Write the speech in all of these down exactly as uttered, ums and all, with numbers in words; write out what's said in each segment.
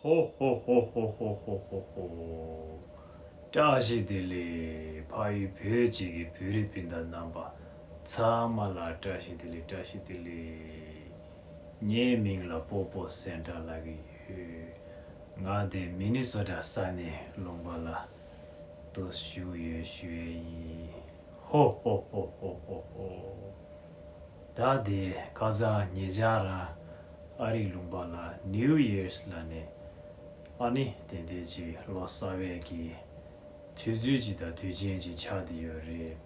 ཧོ་ཧོ་ཧོ་ཧོ། བཀྲ་ཤིས་བདེ་ལེགས། ཕ་ཡུལ་བོད་ཅིག་གི་བོད་རིགས་སྤུན་ཟླ་རྣམ་པ་ཚང་མ་ལ་བཀྲ་ཤིས་བདེ་ལེགས། བཀྲ་ཤིས་བདེ་ལེགས། ངའི་མིང་ལ་སྤོ་བོ་སེན་ཏྲ་ལབ་ཀྱི་ཡོད། ང་དེ་མི་ནི་སོ་ཊ་ས་གནས་ལུང་པ་ལ་དུ་བཞུགས་ཡོད་ཞུ་ཡས་ཡིན། ཧོ་ཧོ་ཧོ། ད་དེ་ཁ་སང་ཉེ་ཆར་རང་ཨ་རིའི་ལུང་པ་ལ་New Year's ལབ་ནས་ཨ་ནི་དེ་འདྲ་ཅིག་ལོ་གསར་བའི་གི་དུས་ཚོད་ཅིག་དང་དུས་ཆེན་ཅིག་ཆགས་བསྡད་ཡོད་རེད།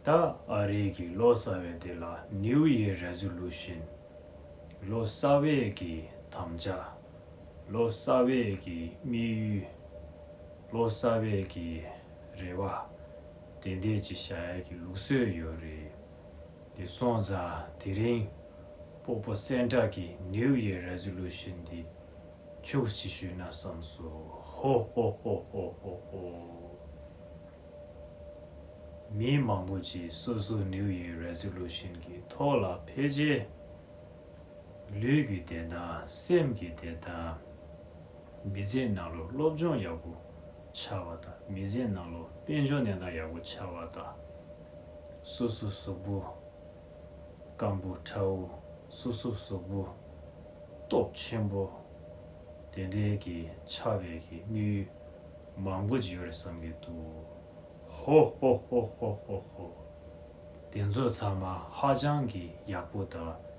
ད་ཨ་རིའི་གི་ལོ་གསར་བའི་དེ་ལ་New Year Resolution ལོ་གསར་བའི་གི་དམ་བཅའ། ལོ་གསར་བའི་གི་དམིགས་ཡུལ། ལོ་གསར་བའི་གི་རེ་བ། དེ་འདྲ་ཅིག་བཞག་ཡས་ཀྱི་ལུགས་སྲོལ་ཡོད་རེད། དེ་སོང་ཙང་དེ་རིང་སྤོ་བོ་སེན་ཏྲ་གི་New Year Resolution འདི་ཁྱུག་ཅིག་ཞུས་ན་བསམ་སོང་། ཧོ་ཧོ་ཧོ། མི་མང་པོ་ཅིག་སོ་སོ་New Year Resolution གི་ཐོག་ལ་ཕལ་ཆེར་ལུས་ཀྱི་བདེ་ཐང་། སེམས་ཀྱི་བདེ་ཐང་། མི་ཚེ་ནང་ལོགས་སློབ་སྦྱོང་ཡག་པོ་ཆགས་པ་དང་། མི་ཚེ་ནང་ལོགས་དཔལ་འབྱོར་གནས་སྟངས་ཡག་པོ་ཆགས་པ་དང་། སོ་སོ་གཟུགས་པོ་སྐམ་པོ་ཁྲ་བོ། སོ་སོ་གཟུགས་པོ་སྟོབས་ཆེན་པོ། དེ་འདྲའི་གི་ཆགས་པའི་གི་དམིགས་ཡུལ་མང་པོ་ཅིག་ཡོད་རེད་བསམ་གྱི་འདུག་ཧོ་ཧོ། དེ་ཚོ་ཚང་མ་ཧ་ཅང་གི་ཡག་པོ་དང་།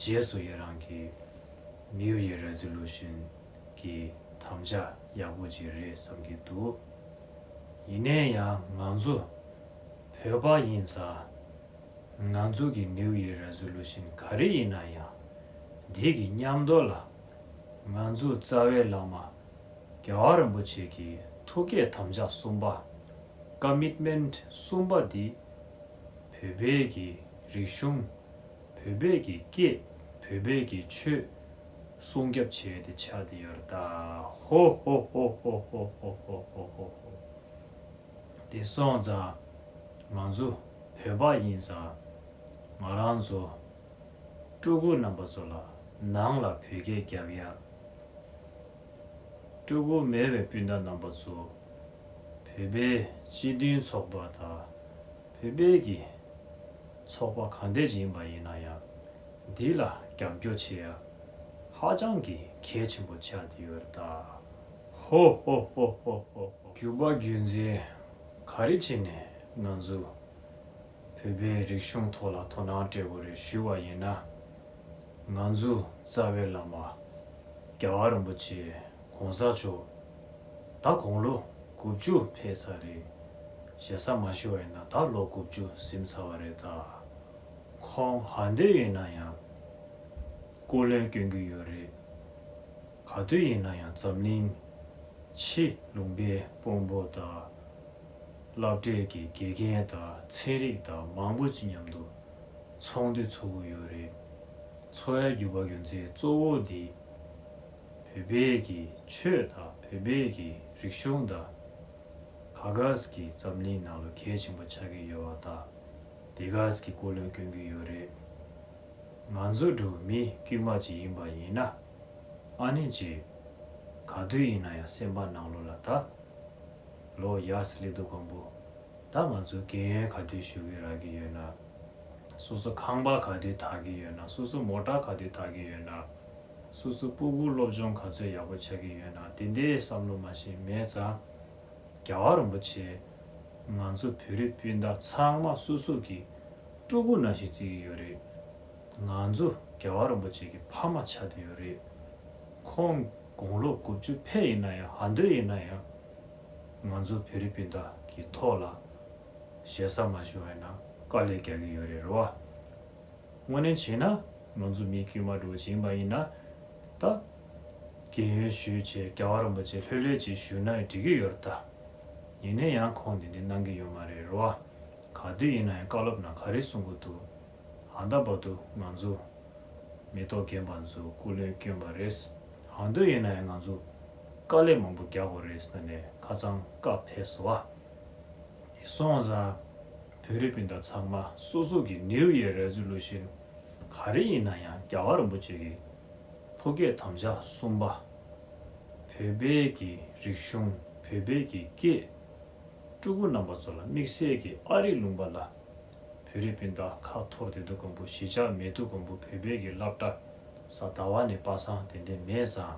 རྗེས་སུ་ཡི་རང་གི་New Year Resolution གི་དམ་བཅའ་ཡག་པོ་ཅིག་རེད་བསམ་གྱི་འདུག་ཡིན་ནའི་ཡང་ང་ཚོ་བོད་པ་ཡིན་ཙང་། ང་ཚོ་གི་New Year Resolution ག་རེ་ཡིན་ན་ཡང་། འདི་གི་མཉམ་དུ་ལ་ང་ཚོ་རྩ་བའི་བླ་མ་རྒྱལ་བ་རིན་པོ་ཆེ་གི་ཐུགས་བསྐྱེད་དམ་བཅའ་གསུམ་པ། Commitment གསུམ་པ་འདི་བོད་པའི་གི་རིག་གཞུང་། བོད་པའི་གི་སྐད། བོད་པའི་གི་ཆོས་སྲུང་སྐྱོབ་བྱེད་དེ་ཆགས་དེ་ཡོད་རེད་ད། ཧོ་ཧོ། དེ་སོང་ཙང་ང་ཚོ་བོད་པ་ཡིན་ཙང་། ང་རང་ཚོ་ཕྲུ་གུ་རྣམ་པ་ཚོ་ལ་ནང་ལ་བོད་སྐད་རྒྱབ་ཡ། ཕྲུ་གུ་མེད་པའི་སྤུན་ཟླ་རྣམ་པ་ཚོ་བོད་པའི་སྤྱི་མཐུན་ཚོགས་པ་དང་། བོད་པའི་གི་ཚོགས་པ་གང་འདྲ་ཅིག་ཡིན་པ་ཡིན་ན་ཡང་། འདི་ལ་རྒྱབ་སྐྱོར་བྱེད་ཡ་ཧ་ཅང་གི་གལ་ཆེན་པོ་ཆགས་བསྡད་ཡོད་རེད་ད། ཧོ་ཧོ། རྒྱུ་པ་རྒྱུ་མཚན་ག་རེ་བྱས་ནས་ང་ཚོ་བོད་པའི་རིག་གཞུང་ཐོག་ལ་དོ་སྣང་སྤྲད་དགོས་རེད་ཞུས་པ་ཡིན་ན། ང་ཚོ་རྩ་བའི་བླ་མ་རྒྱལ་བ་རིན་པོ་ཆེ་གོང་ས་མཆོག་ད་དགུང་ལོ་དགུ་བཅུ་ཕེབས་ཚར་རེད། ཞེ་ས་མ་ཞུ་བ་ཡིན་ན་ད་ལོ་དགུ་བཅུ་ཟིན་ཚར་བ་རེད་ད། ཁོང་ཧ་འདོད་ཡིན་ན་ཡང་སྐུ་ལས་སྐྱོན་གྱི་ཡོད་རེད། ག་དུས་ཡིན་ན་ཡང་འཛམ་གླིང་ཕྱི་ལུང་པའི་དཔོན་པོ་དང་། སློབ་གྲྭའི་གི་དགེ་རྒན་དང་ཚན་རིག་དང་མང་པོ་ཅིག་མཉམ་དུ་ཚོགས་འདུ་ཚོགས་ཀྱི་ཡོད་རེད། ཚོགས་ཡ་རྒྱུ་བ་རྒྱུ་མཚན་གཙོ་བོ་འདི་བོད་པའི་གི་ཆོས་དང་བོད་པའི་གི་རིག་གཞུང་དང་། ག་གས་གི་འཛམ་གླིང་ནང་ལ་གལ་ཆེན་པོ་ཆགས་ཀྱི་ཡོད་པ་དང་། དེ་གས་གི་སྐུ་ལས་སྐྱོན་གྱི་ཡོད་རེད། ང་ཚོ་འདྲ་བོ་མི་དཀྱུས་མ་ཅིག་ཡིན་པ་ཡིན་ན། ཨ་ནི་ཅིག་ག་དུས་ཡིན་ན་ཡང་སེམས་པ་ནང་ལོགས་ལ་ད་ལོ་ཡར་སླེབས་དུས་གོང་པོ་ད་ང་ཚོ་རྒན་ཡོལ་ག་དུས་ཞུ་གི་རག་གི་ཡོད་ན། སོ་སོ་ཁང་པ་ག་དུས་དག་གི་ཡོད་ན། སོ་སོ་མོ་ཊ་ག་དུས་དག་གི་ཡོད་ན། སོ་སོ་སྤུ་གུ་སློབ་སྦྱོང་ག་ཚོད་ཡག་པོ་ཆགས་ཀྱི་ཡོད་ན། དེ་འདྲའི་བསམ་བློ་མ་ཞིག་མེད་ཙང་། རྒྱལ་བ་རིན་པོ་ཆེ་ང་ཚོ་བོད་རིགས་སྤུན་ཟླ་ཚང་མ་སོ་སོ་གི་ཕྲུ་གུ་ནང་བཞིན་བརྩི་གི་ཡོད་རེད། ང་ཚོ་རྒྱལ་བ་རིན་པོ་ཆེ་གི་ཕ་མ་ཆགས་བསྡད་ཡོད་རེད། ཁོང་དགུང་ལོ་དགུ་བཅུ་ཕེབས་ཡིན་ན་ཡང་། ཧ་འདོད་ཡིན་ན་ཡང་། ང་ཚོ་བོད་རིགས་སྤུན་ཟླ་གི་ཐོག་ལ་ཞེ་ས་མ་ཞུ་བ་ཡིན་ན་དཀའ་ལས་རྒྱག་གི་ཡོད་རེད་རོ། དངོས་གནས་བྱས་ན་ང་ཚོ་མི་དཀྱུས་མ་འདྲ་བོ་ཅིག་ཡིན་པ་ཡིན་ན། ད་རྒན་ཡོལ་ཞུས་བྱས་རྒྱལ་བ་རིན་པོ་ཆེ་ལྷོད་ལྷོད་ཅིག་ཞུས་ན་འགྲིག་གི་ཡོད་རེད་ད། ཡིན་ན་ཡང་ཁོང་འདི་འདྲ་གནང་གི་ཡོད་མ་རེད་རོ། ག་དུས་ཡིན་ན་ཡང་བཀའ་སློབ་ནང་ག་རེ་གསུང་གི་འདུག་ཨ་ད་བར་དུ་ང་ཚོ་མི་ཐོག་རྒན་པ་ཚོ་སྐུ་ལས་བསྐྱོན་པ་རེད། ཨ་དུས་ཡིན་ན་ཡང་ང་ཚོ་དཀའ་ལས་མང་པོ་རྒྱག་དགོས་རེད་ཟེར་ནས་ཁ་སང་བཀའ་ཕེབས་སོང་བ། དེ་སོང་ཙང་བོད་རིགས་སྤུན་ཟླ་ཚང་མ་སོ་སོ་གི་New Year Resolution ག་རེ་ཡིན་ན་ཡང་རྒྱལ་བ་རིན་པོ་ཆེ་གི་ཐུགས་བསྐྱེད་དམ་བཅའ་གསུམ་པ། བོད་པའི་གི་རིག་གཞུང་། བོད་པའི་གི་སྐད། ཕྲུ་གུ་རྣམ་པ་ཚོ་ལ་དམིགས་བསལ་གྱི་ཨ་རིའི་ལུང་པ་ལ་བོད་རིགས་སྤུན་ཟླ་ཁ་འཐོར་བསྡད་དུས་སྒང་པོ། གཞིས་ཆགས་མེད་དུས་སྒང་པོ། བོད་པའི་གི་སློབ་གྲྭ་གཟའ་ཟླ་བ་ནས་པ་སངས་དེ་འདྲ་མེད་ཙང་།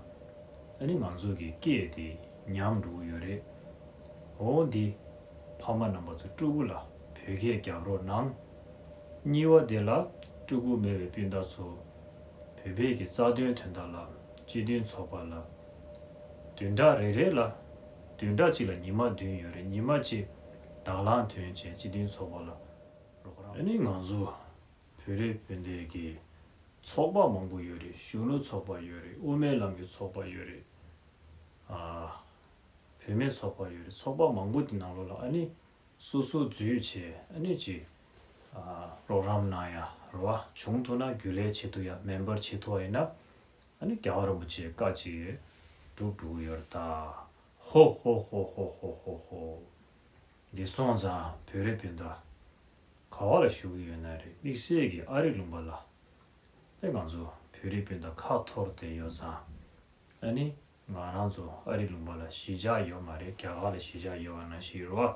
ཨ་ནི་ང་ཚོ་གི་སྐད་དེ་ཉམས་འགྲོ་གི་ཡོད་རེད། འོ་འདི་ཕ་མ་རྣམ་པ་ཚོ་ཕྲུ་གུ་ལ་བོད་སྐད་རྒྱབ་རོགས་གནང་། གཉིས་པ་དེ་ལ་ཕྲུ་གུ་མེད་པའི་སྤུན་ཟླ་ཚོ་བོད་པའི་གི་རྩ་དོན་དོན་དག་ལ་སྤྱི་མཐུན་ཚོགས་པ་ལ་བདུན་ཕྲག་རེ་རེ་ལ། བདུན་ཕྲག་གཅིག་ལ་ཉི་མ་བདུན་ཡོད་རེད། ཉི་མ་གཅིག་དང་བླངས་ཐོན་བྱས་སྤྱི་མཐུན་ཚོགས་པ་ལ་རོགས་རམ། ཨ་ནི་ང་ཚོ་བོད་རིགས་སྤུན་ཟླའི་གི་ཚོགས་པ་མང་པོ་ཡོད་རེད། གཞོན་ནུ་ཚོགས་པ་ཡོད་རེད། དབུ་མའི་ལམ་གྱི་ཚོགས་པ་ཡོད་རེད། ཨ། བུད་མེད་ཚོགས་པ་ཡོད་རེད། ཚོགས་པ་མང་པོ་དེ་ནང་ལོགས་ལ་ཨ་ནི་སོ་སོ་འཛུལ་བྱས་ཨ་ནི་ཅིག་ཨ། རོགས་རམ་གནང་ཡ་རེད་བ། བྱུང་ཐུབ་ན་རྒྱུན་ལས་བྱེད་ཐུབ་ཡ། མེམ་བར་བྱེད་ཐུབ་པ་ཡིན་ན་ཨ་ནི་རྒྱལ་བ་རིན་པོ་ཆེའི་བཀའ་ཅིག་འགྲུབ་འགྲོ་གི་ཡོད་རེད་ད། ཧོ་ཧོ་ཧོ། འདི་སོང་ཙང་བོད་རིགས་སྤུན་ཟླ་ག་བ་ལ་བཞུགས་ཀྱི་ཡོད་ན་རེད། དམིགས་བསལ་གྱི་ཨ་རི་ལུང་པ་ལ། དེ་ང་ཚོ་བོད་རིགས་སྤུན་ཟླ་ཁ་འཐོར་བསྡད་ཡོད་ཙང་། ཨ་ནི་ང་རང་ཚོ་ཨ་རི་ལུང་པ་ལ་གཞིས་ཆགས་ཡོད་མ་རེད། རྒྱ་གར་ལ་གཞིས་ཆགས་ཡོད་པ་ནང་བཞིན་རེད་བ།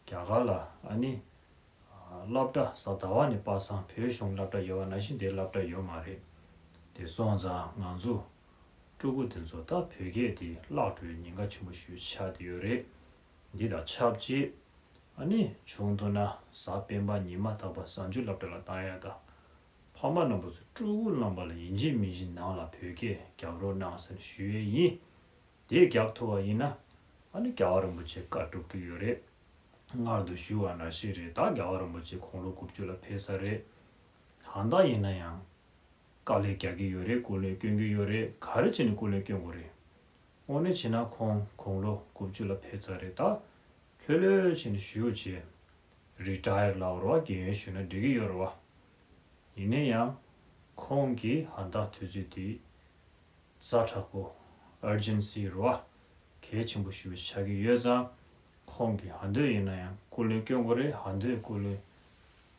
རྒྱ་གར་ལ་ཨ་ནི་སློབ་གྲྭ་གཟའ་ཟླ་བ་ནས་པ་སངས་བོད་གཞུང་སློབ་གྲྭ་ཡོད་པ་ནང་བཞིན་དེ་སློབ་གྲྭ་ཡོད་མ་རེད། དེ་སོང་ཙང་ང་ཚོ་ཕྲུ་གུ་དེ་ཚོ་ད་བོད་སྐད་དེ་བརླག་འགྲོ་བའི་ཉེན་ཁ་ཆེན་པོ་ཞིག་ཆགས་བསྡད་ཡོད་རེད། འདི་དང་ཆབས་ཅིག་ཨ་ནི་བྱུང་ཐུབ་ན་གཟའ་སྤེན་པ་ཉི་མ་རྟག་པར་གཟའ་མཇུག་སློབ་གྲྭ་ལ་བཏང་ཡ་དང་། ཕ་མ་རྣམ་པ་ཚོ་ཕྲུ་གུ་རྣམ་པ་ལ་ཡིན་གཅིག་མིན་གཅིག་ནང་ལ་བོད་སྐད་རྒྱབ་རོགས་གནང་ཟེར་ཞུ་ཡས་ཡིན། དེ་རྒྱབ་ཐུབ་པ་ཡིན་ན་ཨ་ནི་རྒྱལ་བ་རིན་པོ་ཆེ་བཀའ་སྒྲུབ་ཀྱི་ཡོད་རེད། སྔར་དུ་ཞུ་བ་ནང་བཞིན་རེད། ད་རྒྱལ་བ་རིན་པོ་ཆེ་དགུང་ལོ་དགུ་བཅུ་ལ་ཕེབས་ས་རེད། ད་ལྟ་ཡིན་ན་ཡང་། དཀའ་ལས་རྒྱག་གི་ཡོད་རེད། སྐུ་ལས་སྐྱོན་གྱི་ཡོད་རེད། ག་རེ་བྱས་ནས་སྐུ་ལས་སྐྱོན་དགོས་རེད། དངོས་གནས་བྱས་ན་ཁོང་དགུང་ལོ་དགུ་བཅུ་ལ་ཕེབས་ཚར་རེད། ད་ལྷོད་ལྷོད་བྱས་ནས་བཞུགས་བྱས་རི་ཊ་ཡར་ལབ་རོགས། རྒན་ཡོལ་ཞུས་ན་འགྲིག་གི་ཡོད་རེད་བ། ཡིན་ན་ཡང་ཁོང་གིས་ད་ལྟ་དུས་ཚོད་འདི་ཛ་དྲག་པོ། ཨར་ཇེན་སི་རེད་བ། གལ་ཆེན་པོ་ཞེ་པོ་ཆགས་ཀྱི་ཡོད་ཙང་། ཁོང་གིས་ག་འདོད་ཡིན་ན་ཡང་སྐུ་ལས་སྐྱོན་དགོས་རེད། ག་འདོད་སྐུ་ལས་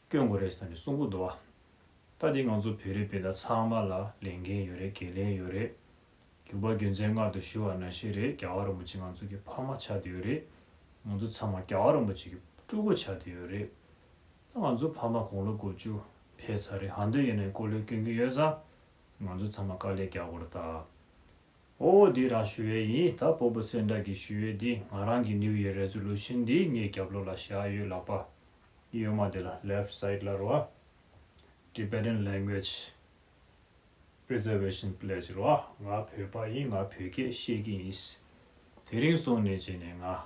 སྐྱོན་དགོས་རེད་ཟེར་ནས་གསུང་གི་འདུག་བ། ད་འདི་ང་ཚོ་བོད་རིགས་སྤུན་ཟླ་ཚང་མ་ལ་ལས་འགན་ཡོད་རེད། འགན་ལེན་ཡོད་རེད། གུས་པ་རྒྱུ་མཚན་སྔར་དུ་ཞུ་བ་ནང་བཞིན་རེད། རྒྱལ་བ་རིན་པོ་ཆེ་ང་ཚོ་གི་ཕ་མ་ཆགས་བསྡད་ཡོད་རེད། ང་ཚོ་ཚང་མ་རྒྱལ་བ་རིན་པོ་ཆེ་གི་ཕྲུ་གུ་ཆགས་བསྡད་ཡོད་རེད། ད་ང་ཚོ་ཕ་མ་དགུང་ལོ་དགུ་བཅུ་ཕེབས་ཚར་རེད། ག་འདོད་ཡིན་ནའི་སྐུ་ལས་སྐྱོན་གྱི་ཡོད་ཙང་། ང་ཚོ་ཚང་མ་དཀའ་ལས་རྒྱག་དགོས་རེད་ད། ཨོ་འདི་རང་ཞུ་ཡས་ཡིན། ད་སྤོ་བོ་སེང་སྒྲ་གིས་ཞུ་ཡས་འདི་ང་རང་གི་ནིའུ་ཡར་རེ་ཛོ་ལུ་ཤན་འདི་ངའི་རྒྱབ་ལོགས་ལ་བཞག་ཡོད། ལག་པ་གཡོན་མ་དེ་ལ་ལེཕ་སའིཌ་ལ་རེད་བ། Tibetan Language Preservation Pledge རེད་བ། ང་བོད་པ་ཡིན། ང་བོད་སྐད་ཤེས་ཀྱི་ཡིན། དེ་རིང་སོང་ནས་བྱས་ནས་ང་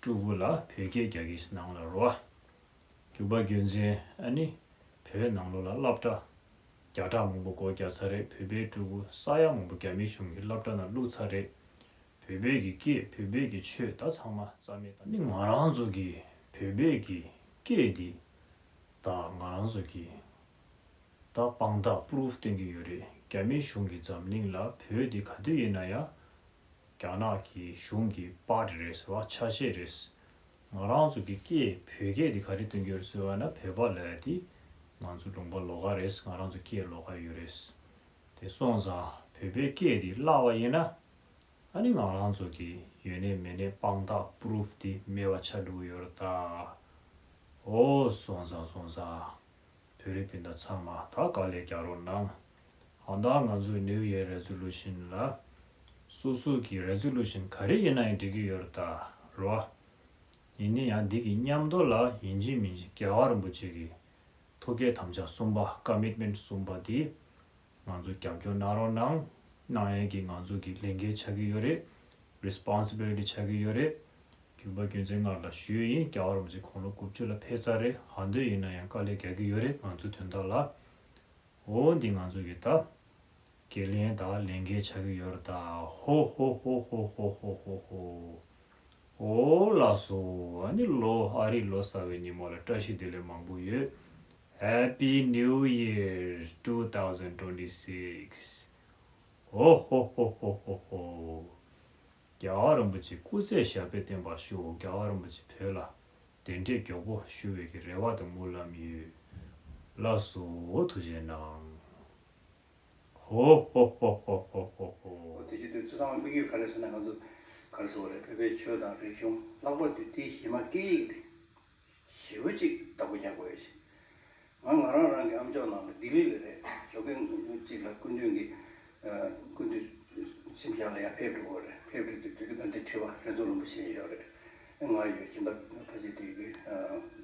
ཕྲུ་གུ་ལ་བོད་སྐད་རྒྱག་གི་ནང་ལ་རེད་བ། གུས་པ་རྒྱུ་མཚན་ཨ་ནི་བོད་ནང་ལོགས་ལ་སློབ་གྲྭ་བརྒྱ་ཕྲག་མང་པོ་སྒོ་རྒྱག་ཚར་རེད། བོད་པའི་ཕྲུ་གུ་ས་ཡ་མང་པོ་རྒྱ་མི་གཞུང་གི་སློབ་གྲྭ་ནང་བླུགས་ཚར་རེད། བོད་པའི་གི་སྐད། བོད་པའི་གི་ཆོས་ད་ཚང་མ་རྩ་མེད་བཏང་། ནི་ང་རང་ཚོ་གི་བོད་པའི་གི་སྐད་འདི་ད་ང་རང་ཚོ་གི་ད་དཔང་རྟགས་པུ་རུཕ་སྟོན་གྱི་ཡོད་རེད། རྒྱ་མི་གཞུང་གིས་འཛམ་གླིང་ལ་བོད་འདི་ག་དུས་ཡིན་ན་ཡང་རྒྱ་ནག་གི་གཞུང་གི་པཱར་ཊི་རེད་ཟེར་བ། ཆ་ཤས་རེད། ང་རང་ཚོ་གི་སྐད་བོད་སྐད་འདི་ག་རེ་སྟོན་གྱི་ཡོད་ཟེར་བ་ན། བོད་པ་ལབ་ཡ་འདི་ང་ཚོ་ལུང་པ་ལོགས་ཀ་རེད། ང་རང་ཚོ་སྐད་ལོགས་ཀ་ཡོད་རེད། དེ་སོང་ཙང་བོད་པའི་སྐད་འདི་བརླག་པ་ཡིན་ན། ཨ་ནི་ང་རང་ཚོ་གི་ཡོད་ནའི་མེད་ནའི་དཔང་རྟགས་པུ་རུཕ་འདི་མེད་པ་ཆགས་འགྲོ་གི་ཡོད་རེད་ད། ཨོ་སོང་ཙང་སོང་ཙང་། བོད་རིགས་སྤུན་ཟླ་ཚང་མ་ད་དཀའ་ལས་རྒྱག་རོགས་གནང་། ཨ་ད་ང་ཚོའི་ནིའུ་ཡར་རེ་ཛོ་ལུ་ཤན་ལ་སོ་སོ་གི་རེ་ཛོ་ལུ་ཤན་ག་རེ་ཡིན་ན་ཡང་འགྲིག་གི་ཡོད་རེད་ད། རེད་བ། ཡིན་ནའི་ཡང་འདི་གི་མཉམ་དུ་ལ་ཡིན་གཅིག་མིན་གཅིག་རྒྱལ་བ་རིན་པོ་ཆེ་གི་ཐུགས་བསྐྱེད་དམ་བཅའ་གསུམ་པ། ཀ་མིཊ་མེནཊ་གསུམ་པ་འདི་ང་ཚོ་རྒྱབ་སྐྱོར་གནང་རོགས་གནང་། གནང་ཡས་ཀྱི་ང་ཚོ་གི་ལས་འགན་ཆགས་ཀྱི་ཡོད་རེད། རི་སི་པོན་སི་བི་ལི་ཊི་ཆགས་ཀྱི་ཡོད་རེད། གུས་པ་རྒྱུ་མཚན་སྔར་ལ་ཞུས་ཡིན། རྒྱལ་བ་རིན་པོ་ཆེ་དགུང་ལོ་དགུ་བཅུ་ལ་ཕེབས་ཚར་རེད། ག་དུས་ཡིན་ན་ཡང་དཀའ་ལས་རྒྱག་གི་ཡོད་རེད། ང་ཚོ་དོན་དག་ལ། འོ་འདི་ང་ཚོ་གི་ད་འགན་ལེན་དང་ལས་འགན་ཆགས་ཀྱི་ཡོད་རེད་ད། ཧོ་ཧོ། འོ་ལགས་སོ། ཨ་ནི་ལོ། ཨ་རིའི་ལོ་གསར་བའི་ཉིན་མོ་ལ་བཀྲ་ཤིས་བདེ་ལེགས་མང་པོ་ཡོད། Happy New Year two thousand twenty-six. ཧོ་ཧོ། རྒྱལ་བ་རིན་པོ་ཆེ་སྐུ་ཚེ་ཞབས་པད་བརྟན་པར་ཤོག་རྒྱལ་བ་རིན་པོ་ཆེ་བོད་ལ་གདན་འདྲེན་མགྱོགས་པོ་ཞུ་བའི་གི་རེ་བ་དང་སྨོན་ལམ་ཡོད། ལགས་སོ། ཐུགས་རྗེ་གནང་། ཧོ་ཧོ། དེ་བྱེད་དུས་ཚོ་ཚང་མ་དམིགས་ཡུལ་ག་རེ་ཟེར་ན། ང་ཚོ་ག་རེ་ཟེར་དགོས་རེད། བོད་པའི་ཆོས་དང་རིག་གཞུང་། ལྷག་པར་དུ་དེའི་གཞི་མ་སྐད་ཡིག་དེ་ཞེ་པོ་ཅིག་བདག་པོ་རྒྱག་དགོས་ཡོད་ཅིང་། ང་ང་རང་རང་གི་ཨམ་ཅོག་ནང་ལ་ལྡི་ལི་ལ་རེད། ཞོགས་ཀས་ཅིག་ལ་སྐུ་མདུན་གྱི་ཨ་སྐུ་མདུན་གཟིམ་ཤག་ལ་ཡར་ཕེབས་འགྲོ་དགོས་རེད། ཕེབས་འགྲོ་དུས་དུས་དུས་ག་འདི་ཁྲི་པ་རེ་ཛོ་རིན་པོ་ཆེ་ཡོད་རེད། ཨ་ང་ཡོད། ཤིང་རྟ་ཕ་ཆེ་དེ་གི་ཨ་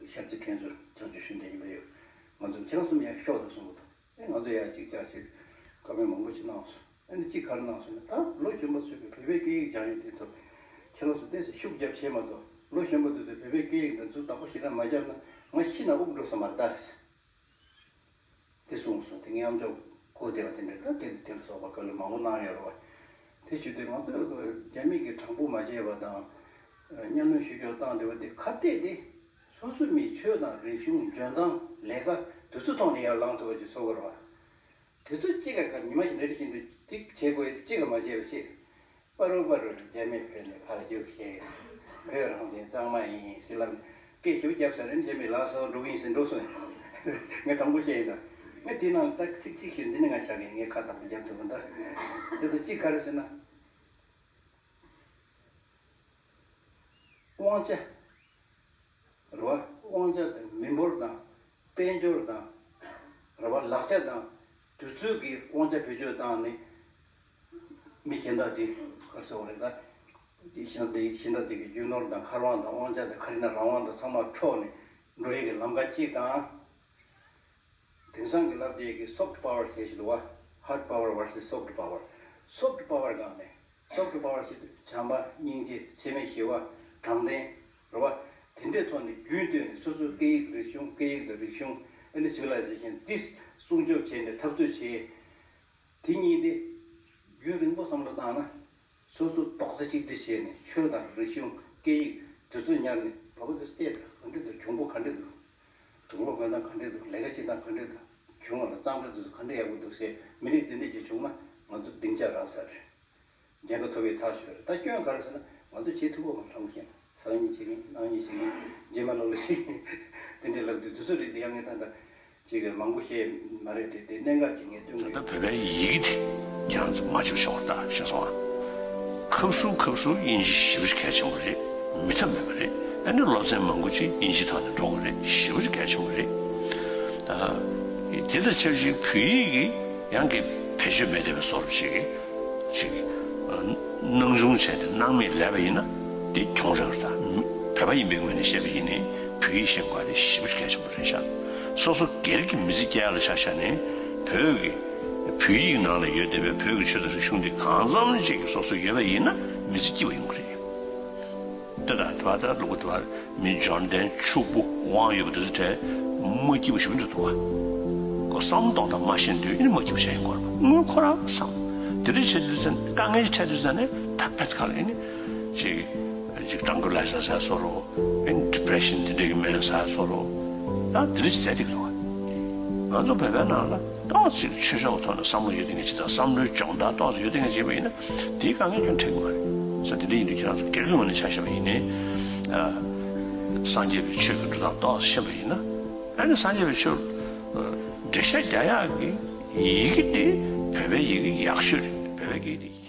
ཞབས་ཕྱི་མཁན་ཟུར་བྱང་ཆུབ་ཤིང་བསྟན་ཡིན་པ་ཡོད། ང་ཚོ་ཁྱེད་རང་གསུམ་ཡར་ཤོག་དང་གསུངས་པ་དང་། ཨེ་ང་ཚོ་ཡར་ཅིག་བཅར་ཅིག་བཀའ་མོལ་མང་པོ་ཅིག་གནང་སོང་། ཨ་ནི་གཅིག་ག་རེ་གནང་སོང་ན། ད་ལོ་གཞོན་པ་ཚོས་ཀྱི་བོད་པའི་སྐད་ཡིག་སྦྱང་ཡུལ་དེ་ཚོ་ཁྱེད་རང་ཚོ་ཏོག་ཙམ་ཤུགས་རྒྱབ་བྱས་མ་གཏོགས། ལོ་གཞོན་པ་དེ་ཚོས་བོད་པའི་སྐད་ཡིག་འདི་ཚོ་བདག་པོ་ཞེ་དྲག་མ་བརྒྱབ་ན་ང་ཤི་ན་དབུགས་འགྲོ་ས་མ་རེད་ད། དེ་གསུངས་སོང་། དེ་ངའི་ཨམ་ཅོག་གོ་བདེ་བ་དེ་འདྲ། ད་དེ་དེ་ལ་སོགས་པ་བཀའ་སློབ་མང་པོ་གནང་ཡོད་རེད་བ། དེ་བྱེད་དུས་ང་ཚོས་རྒྱ་མི་གིས་དྲང་པོ་མ་བྱས་པ་དང་། གཉའ་གནོན་ཞུ་ཕྱོགས་བཏང་བསྡད་པ་དེ་ཁ་གཏད་དེ། སོ་སོ་མིའི་ཆོས་དང་རིག་གཞུང་། འཇོན་ཐང་། ལས་ཀ། དུས་ཚོད་ཐོག་ནས་ཡར་ལངས་ཐུབ་པ་ཅིག་བཟོ་དགོས་རེད་བ། དེ་ཚོ་གཅིག་ག་ག་ཉི་མ་ཞིག་འདྲ་བཞིན་དུ་ཏིག་བྱེད་དགོས་ཡ་དེ་གཅིག་ག་མ་བྱས་པ་བྱེད། པ་རུ་པ་རུ་ལ་རྒྱ་མི་བོད་ནས་ཕར་རྒྱུགས་བྱས། བོད་རང་བཙན་གཙང་མ་ཡིན་ཟེར་ལབ་ནས་སྐད་ཞིབ་བརྒྱབ་ས་རེད། རྒྱ་མི་ལག་ས་འགྲོ་གི་ཡིན་ཟེར་འགྲོ་སོང་། ངས་དྲང་པོ་བཤད་ཡིན་ད། ངས་དེའི་ནང་ལ་ད་ཚིག་གཅིག་ཞིག་འདི་ནས་ང་བཞག་གི། ངས་ཁ་དང་པོ་རྒྱབ་ཐུབ་པ་ད། དེ་ཚོ་གཅིག་ག་རེ་ཟེར་ན། དབང་ཆ་རེད་བ། དབང་ཆ་དང་མི་འབོར་དང་། དཔལ་འབྱོར་དང་། རེད་བ། ལག་ཆ་དང་། དུས་ཚོད་ཀྱི་དབང་ཆ་བེད་སྤྱོད་བཏང་ནས། མི་གཞན་དག་དེ་ག་རེ་ཟེར་དགོས་རེད་ད། དེ་གཞན་དག་དེ་གཞན་དག་དེ་གི་རྒྱུ་ནོར་དང་། ཁེ་དབང་དང་། དབང་ཆ་དང་། ག་རེ་ན་རང་དབང་དང་། ཚང་མ་འཕྲོག་ནས་འགྲོ་ཡས་ཀྱི་ལམ་ཁ་གཅིག་དང་། དེང་སང་གི་ལབ་བསྡད་ཀྱི་soft power ཟེར་ཞིག་འདུག་བ། Hard power versus soft power། Soft power སྒང་ནས། Soft power ཟེར་དུས་བྱམས་པ། སྙིང་རྗེ། འཚེ་མེད་ཞི་བ། དྲང་བདེན། རེད་བ། དེ་འདྲའི་ཐོག་ནས་རྒྱུན་བཏོན་ནས། སོ་སོའི་སྐད་ཡིག་རིག་གཞུང་། སྐད་ཡིག་དང་རིག་གཞུང་། ཨ་ནི་civilization འདི་སྲུང་སྐྱོབ་བྱས་ནས་འཐབ་རྩོད་བྱས། དེ་གཉིས་དེ་རྒྱུན་རིང་པོ་བསམ་བློ་བཏང་ན། སོ་སོ་རྡོག་རྩ་གཅིག་སྒྲིལ་བྱས་ནས། ཆོས་དང་རིག་གཞུང་། སྐད་ཡིག། དུས་ཚོད་ཉར་ནས། བ་བུ་དེ་ཚོ་བལྟས་དང་། ག་འདྲ་འདུག་གྱོང་པོ་ག་འདྲ་འདུག་དུག་སློག་འབེན་སྟངས་ག་འདྲ་འདུག་ལས་ཀ་བྱེད་སྟངས་ག་འདྲ་འདུག་གཞུང་ལ་གཙང་སྦྲ་དེ་ཚོ་ག་འདྲ་ཡག་པོ་འདུག་ཟེར། མི་རིགས་འདི་འདྲ་ཅིག་བྱུང་ན་ང་ཚོ་སྡིངས་ཆ་རག་ས་རེད། རྒྱལ་ཁ་ཐོབ་པའི་ཐག་ཆོད་རེད། ད་སྐྱོན་ག་རེ་ཟེར་ན། ང་ཚོ་བྱེད་ཐུབ་ཀྱི་མ་རེད། ལྷ་མོ་བཞིན་སང་ཉིན་བྱེད་ཀྱིན། གནངས་ཉིན་བྱེད་ཀྱིན། རྗེས་མ་ལོ་ལ་བྱེད་ཀྱིན། དེ་འདྲ་ལབ་དུས་དུས་ཚོད་རེད་དེ། ཡང་ངས་ད་ལྟ་ཅིག་མང་པོ་བཤད་མ་རེད་དེ། དེ་གནད་འགག་ཅིག་ངས་སྟོན་གྱི་ཡོད། ད་བོད་པའི་ཡི་གེ་དེ་ཡང་མ་བྱེད་ཤོག་ད་ཤེས་སོང་ཨ། ཁབ་སུ་ཁབ་སུ་དབྱིན་ཇི་ཞེ་པོ་ཅིག་གལ་ཆེན་པོ་རེད། མི་ཐབས་མེད་པ་རེད། ཨ་ནི་སློབ་ཚན་མང་པོ་ཅིག་དབྱིན་ཇིའི་ཐོག་ནས་འགྲོ་དགོས་རེད། ཞེ་པོ་ཅིག་གལ་ཆེན་པོ་རེད། ད་དེ་དང་ཆབས་ཅིག་བོད་ཡིག་གི་ཡང་གི་བེད་སྤྱོད་མེད་བསྡད་པའི་བཟོ་འདྲ་ཅིག་ཅིག་ཨ་སྣང་ཆུང་བྱས་ནས་སྣང་མེད་ལབ་པ་ཡིན་ན་དེ་གྱོང་རག་རེད། ད་བོད་པ་ཡིན་པའི་ངོས་ནས་བཤད་པ་ཡིན་ནའི་བོད་ཡིག་ཤེས་དགོས་པ་དེ་ཞེ་པོ་ཅིག་གལ་ཆེན་པོ་རེད་ཤག་སོ་སོ་སྒེར་གྱི་མི་ཚེ་སྐྱེལ་ཡག་ལ་ཆ་བཞག་ནས་བོད་ཀྱི་བོད་ཡིག་ནང་ལ་ཡོད་བསྡད་པའི་བོད་ཀྱི་ཆོས་དང་རིག་གཞུང་འདི་གང་འཚམ་ཅིག་སོ་སོ་ཡོད་པ་ཡིན་ན་མི་ཚེ་སྐྱིད་པ་ཡོང་གི་རེད། དེ་དང་དེ་བར་དུ་ལུག་གུ་དེ་བར་མི་འབྱོར་ལྡན་ཕྱུག་པོ་དབང་ཡོད་པ་དེ་ཚོ་གྲས་མ་སྐྱིད་པོ་ཞེ་པོ་འདྲ་འདུག་ག་ཁོ་བསམ་སྟངས་དང་མ་ཤེས་དུས་ཨེ་ནི་མ་སྐྱིད་པོ་བྱས་ཡོང་གི་རེད་པ། དངུལ་ཁོ་རང་བསམ། དེ་འདྲ་བྱེད་དུས་ཙང་དཀའ་ངལ་ཅིག་འཕྲད་དུས་ཙང་ནས་ད་ཕེབས་ཁ་ལ་ཨེ་ནི་ཅིག་ཅིག་ཀྲང་ཀུ་ལའི་ཛར་ཟ་བཟོ་རོགས། ཨེ་ནི་ཌི་པི་རེ་ཤན་དེ་འདྲ་གི་སྨན་ཟ་བཟོ་རོགས། ད་དེ་འདྲ་ཅིག་བྱས་བསྡད་ཀྱི་འདུག་ག་ང་ཚོ་བོད་པའི་ནང་ལ་ཏོག་ཙམ་ཆོས་ཕྱོགས་ཐོག་ནས་བསམ་བློ་ཡོད་བསྡད་མཁན་ཅིག་དང་། བསམ་བློའི་སྦྱོང་བརྡར་ཏོག་ཙམ་ཡོད་བསྡད་མཁན་ཅིག་ཡིན་པ་ཡིན་ན་དེའི་དཀའ་ངལ་ཁྱོན་འཕྲད་ཀྱི་མ་རེད་ཟེར། དེ་འདྲ་ཡིན་དུས་ཁྱེད་རང་ཚོ་སྒེར་གྱི་ངོས་ནས་ཆ་བཞག་པ་ཡིན་ནའི། ཨ། སངས་རྒྱས་པའི་ཆོས་ཀྱི་འགྲོ་སྟངས་ཏོག་ཙམ་ཤེས་པ་ཡིན་ན། ཨ་ནི་སངས་རྒྱས་པའི་ཆོས་འགྲེལ་བཤད་རྒྱག་ཡག་གི་ཡི་གེ་དེ་བོད་པའི་ཡི་གེ་ཡག་ཤོས་རེད། བོད་པའི་སྐད་དེ།